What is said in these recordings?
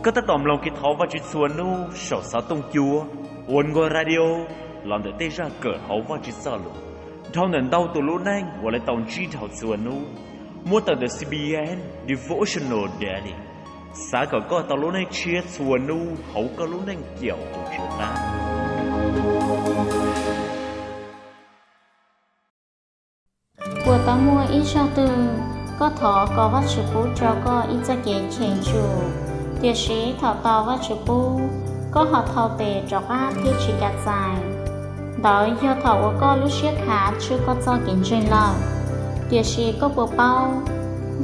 Koj tab tom mloog kev thov Vajtswv txhua hnub saum xov tooj cua Oneway Radio los ntawm tej zaj kawm hauv Vajtswv Txojlus dhau ntawm ntau tus lub neej uas lawv tau ntsib dhau txhua hnub, muab tawm ntawm C B N Devotional Daily. Xav kom koj tau lub neej tshiab txhua hnub hauv koj lub neej caum tus Tswv qab. Puas tau muaj ib zaug twg koj thov kom Vajtswv pub rau koj ib txoj kev cheem tsum, tiam sis thaum tau Vajtswv pub, koj ho thau tes rov qab thiab tsis kam txais? Ntawd yog thaum uas koj lub siab khav tswj koj txoj kev ntseeg lawm. Tiam sis koj puas paub,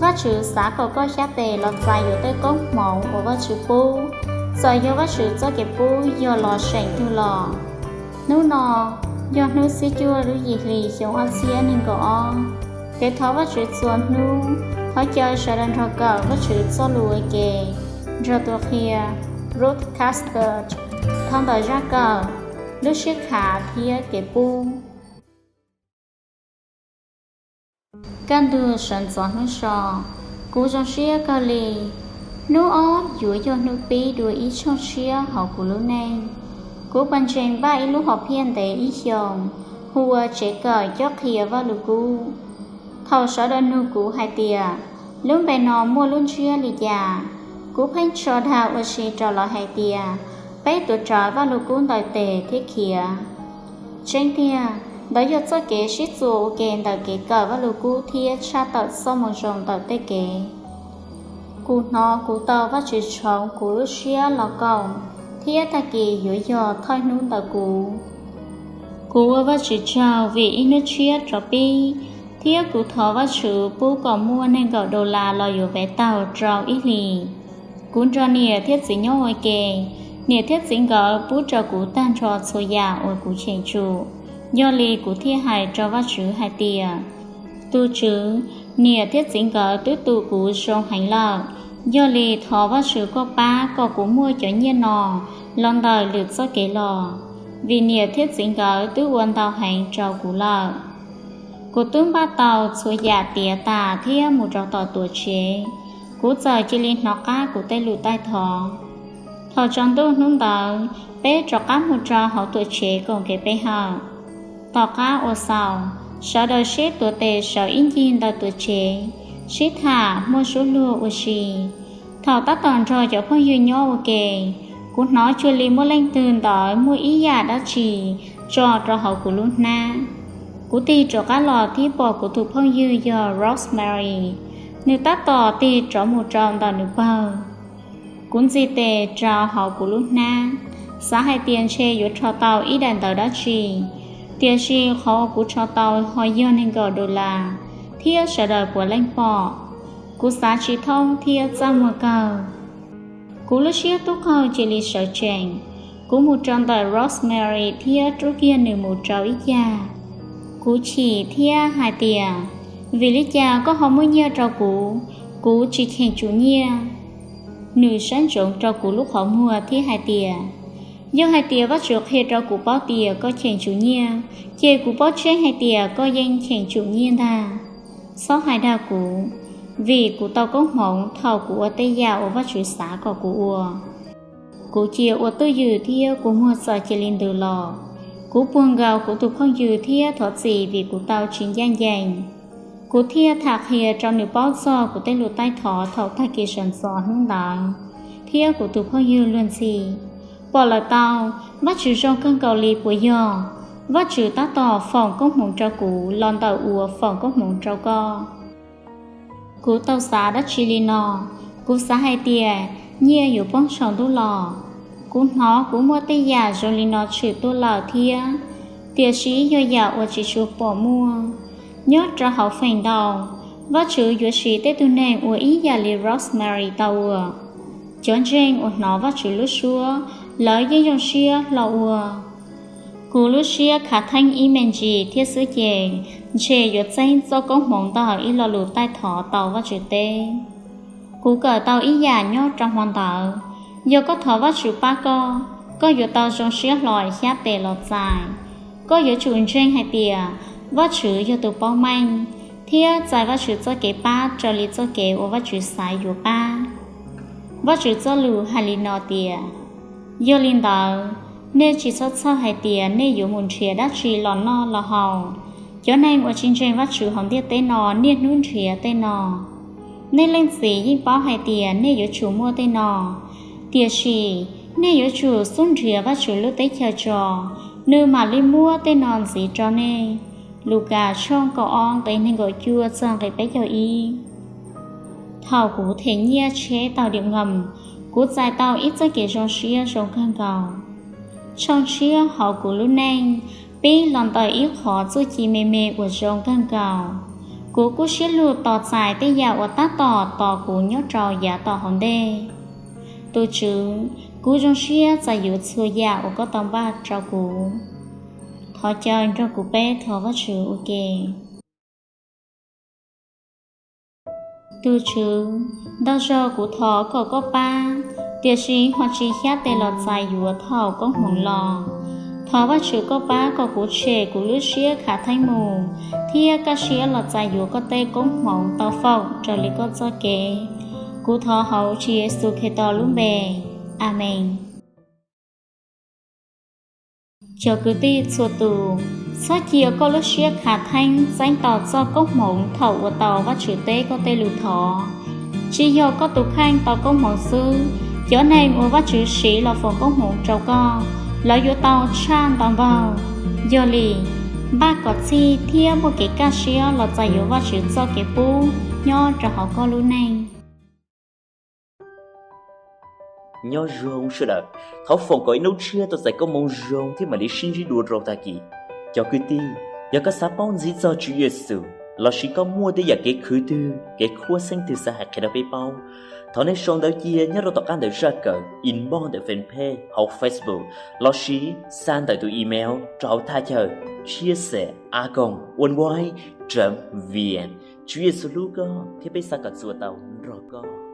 Vajtswv xav kom koj xyab tes los txais yuav tej koob hmoov uas Vajtswv pub, txawm yog Vajtswv txoj kev pub yog los seem twg los. Hnub no yog hnub xiab cuaj lub yim hlis xyoo ob txhiab nees nkaum ob. Kev thov Vajtswv txhua hnub, thov caw sawv daws nrog kawm Vajtswv Txojlus ua ke, nrog tus qhia Ruth Caster, dhau ntawm zaj kawm Lub Siab Khav thiab Kev Pub. Kaj ntug sawv ntxov hnub so, kuv zoo siab kawg li. Hnub ob yuav yog hnub pib dua ib tshooj tshiab hauv kuv lub neej. Kuv pawg ntseeg npaj ib lub hom phiaj ntev ib xyoos, hu ua Tsev Kawm Cob Qhia Vajluskub. Thaum sawv daws nug kuv hais tias lub npe no muaj lub ntsiab li cas, kuv pheej tso dag ua si rau lawv hais tias peb tuav rawv Vajluskub ntawm tes thiab khiav. Tseeb tiag, ntawd yog txoj kev sib txuas ua ke ntawm kev kawm Vajluskub thiab tshaj tawm txoj moo zoo ntawm tej kev. Kuv hnov kuv tau Vajtswv tshoov kuv lub siab los koom, thiab tag kis yuav yog thawj hnub ntawm kuv. Kuv ua Vajtswv tsaug vim ib hnub tshiab rov pib, thiab kuv thov Vajtswv pub kom muaj nees nkaum dollar los yuav vev taug rau ib hlis. Kuv nrog niam thiab txiv nyob ua ke, niam thiab txiv nkawd pub rau kuv tag nrho txhua yam uas kuv cheem tsum. Yog li kuv thiaj hais rau Vajtswv hais tias, Tus Tswv, niam thiab txiv nkawd twb tu kuv zoo heev lawm, yog li thov Vajtswv koj pab kom kuv muaj cov nyiaj no los ntawm lwm txoj kev los, vim niam thiab txiv nkawd twb ua ntau heev rau kuv lawm. Kuv twb npaj tau txhua yam tiav tas thiab mus rau tom tuam tsev, kuv txawm cia li hnov qab kuv tej lus taij thov. Thaum tsaus ntuj hnub ntawd, peb rov qab mus rau hauv tuam tsev koom kev pe hawm. Tom qab ua xaus, sawv daws sib tuav tes sawv ib ncig ntawm tuam tsev, sib tham muaj suab luag ua si. Thaum tab tom nrog cov phooj ywg nyob ua ke, kuv hnov cuag li muaj leej twg ntawd muaj ib yam dab tsi tso rau hauv kuv lub hnab. Kuv tig rov qab los thiab pom kuv tus phooj ywg yog Rosemary, nws tab tom tig rov mus rau ntawm nws pawg. Kuv ntxig tes rau hauv kuv lub hnab, xav hais tias ntshe yuav rho tau ib daim ntawv dab tsi, tiam sis qhov uas kuv rho tau ho yog nees nkaum dollar, thiab sawv daws puav leej pom. Kuv xav tsis thoob thiab txaj muag kawg. Kuv lub siab tub qaug cia li sawv tsees. Kuv mus rau ntawm Rosemary thiab rub kiag nws mus rau ib cag. Kuv chim thiab hais tias, Vim li cas koj ho muab nyiaj rau kuv? Kuv tsis cheem tsum nyiaj. Nws saib ntsoov rau kuv lub qhov muag thiab hais tias, Yog hais tias Vajtswv qhia rau kuv paub tias koj cheem tsum nyiaj, ces kuv paub tseeb hais tias koj yeej cheem tsum nyiaj ntag. Txhob hais dag kuv, vim kuv tau koob hmoov thaum kuv ua tej yam uas Vajtswv xav kom kuv ua. Kuv cia ua twj ywm thiab kuv muag txawm cia li ntws los. Kuv puag nkaus kuv tus phooj ywg thiab thov txim vim kuv tau tsis ncaj ncees. Kuv thiaj tham qhia rau nws paub txog kuv tej lus taij thov thaum tag kis sawv ntxov hnub ntawd thiab kuv tus phooj ywg luag ntxhi. Pom lawm tau, Vajtswv zoo kawg nkaus li puas yog? Vajtswv tab tom foom koob hmoov rau kuv los ntawm uas foom koob hmoov rau koj. Kuv tau xav dab tsi li no? Kuv xav hais tias nyiaj yuav poob saum ntuj los. Kuv hnov kuv muaj tej yam zoo li no tshwm tuaj lawm thiab, tiam sis yog yam uas tsis tshua pom muaj. Nyob rau hauv feem ntau, Vajtswv yuav siv tej tug neeg uas ib yam li Rosemary tau ua. Cov ntseeg uas hnov Vajtswv lub suab, lawv yeej zoo siab hlo ua. Kuv lub siab khav theeb ib me ntsis thiab xwb ces ntshe yuav txeeb txoj koob hmoov ntawm ib lo lus taij thov tau Vajtswv teb. Kuv kawm tau ib yam nyob rau hmo ntawd: yog koj thov Vajtswv pab koj, koj yuav tau zoo siab hlo xyab tes los txais. Koj yuav tsum ntseeg hais tias Vajtswv yog tus paub meej, thiab txais Vajtswv txoj kev pab raws li txoj kev uas Vajtswv xav yuav pab. Vajtswv txoj lus hais li no tias: Yog li ntawd, nej tsis txhob txhawj hais tias nej yuav mus nrhiav dab tsi los noj los haus. Cov neeg uas tsis ntseeg Vajtswv hauv ntiaj teb no niaj hnub nrhiav tej no. Nej Leej Txiv yeej paub hais tias nej yuav tsum muaj tej no. Tiam sis nej yuav tsum xub nrhiav Vajtswv lub Teb chaws tso, nws mam li muab tej no ntxiv rau nej. Lukas tshooj kaum ob nqe nees nkaum cuaj txog nqe peb caug ib. Thaum kuv them nyiaj tsheb tau diam nkaus, kuv txais tau ib txoj kev zoo siab zoo kawg nkaus. Tshooj tshiab hauv kuv lub neej pib los ntawm ib qhov txuj ci me me uas zoo kawg nkaus. Kuv kuj siab lug tos txais tej yam uas tab tom tos kuv nyob rau yav tom hauv ntej. Tus Tswv, kuv zoo siab txais yuav txhua yam uas koj tau npaj rau kuv. Thov caw nrog kuv peb thov Vajtswv ua ke. Tus Tswv, ntau zaug kuv thov kom koj pab, tiam sis ho tsis xyab tes los txais yuav thaum koob hmoov los. Thov Vajtswv koj pab kom kuv tshem kuv lub siab khav theeb mus thiab kaj siab los txais yuav koj tej koob hmoov tau faum raws li koj txoj kev. Kuv thov hauv Tswv Yexus Khetos lub npe, Amees. Cov kwv tij txhua tus, txhob cia koj lub siab khav theeb txeeb tau txoj koob hmoov thaum uas tau Vajtswv teb koj tej lus thov. Tsis yog koj tus kheej tau koob hmoov xwb, cov neeg uas Vajtswv siv los foom koob hmoov rau koj, lawv yuav tau tshaj ntau npaug. Yog li, npaj kom txhij thiab muaj kev kaj siab los txais yuav Vajtswv txoj kev pub nyob rau hauv koj lub neej. Nyob zoo sawv daws, thov foom kom ib hnub tshiab tau txais koob hmoov zoo thiab mam li sib ntsib dua rau tag kis. Cov kwv tij, yog koj xav paub ntxiv txog Tswv Yexus lossis koj muaj tej yam kev khwv twg, kev khuab xeeb twg xav hais qhia rau peb paub, thov nej sau ntawv cia nyob rau tom qab ntawm zaj kawm, inbox ntawm fanpage hauv Facebook lossis xa ntawm tus email rau hauv thaj chaw chia sẻ a còng oneway chấm vn. Tswv Yexus hlub koj thiab peb xav kom txuas tau nrog koj.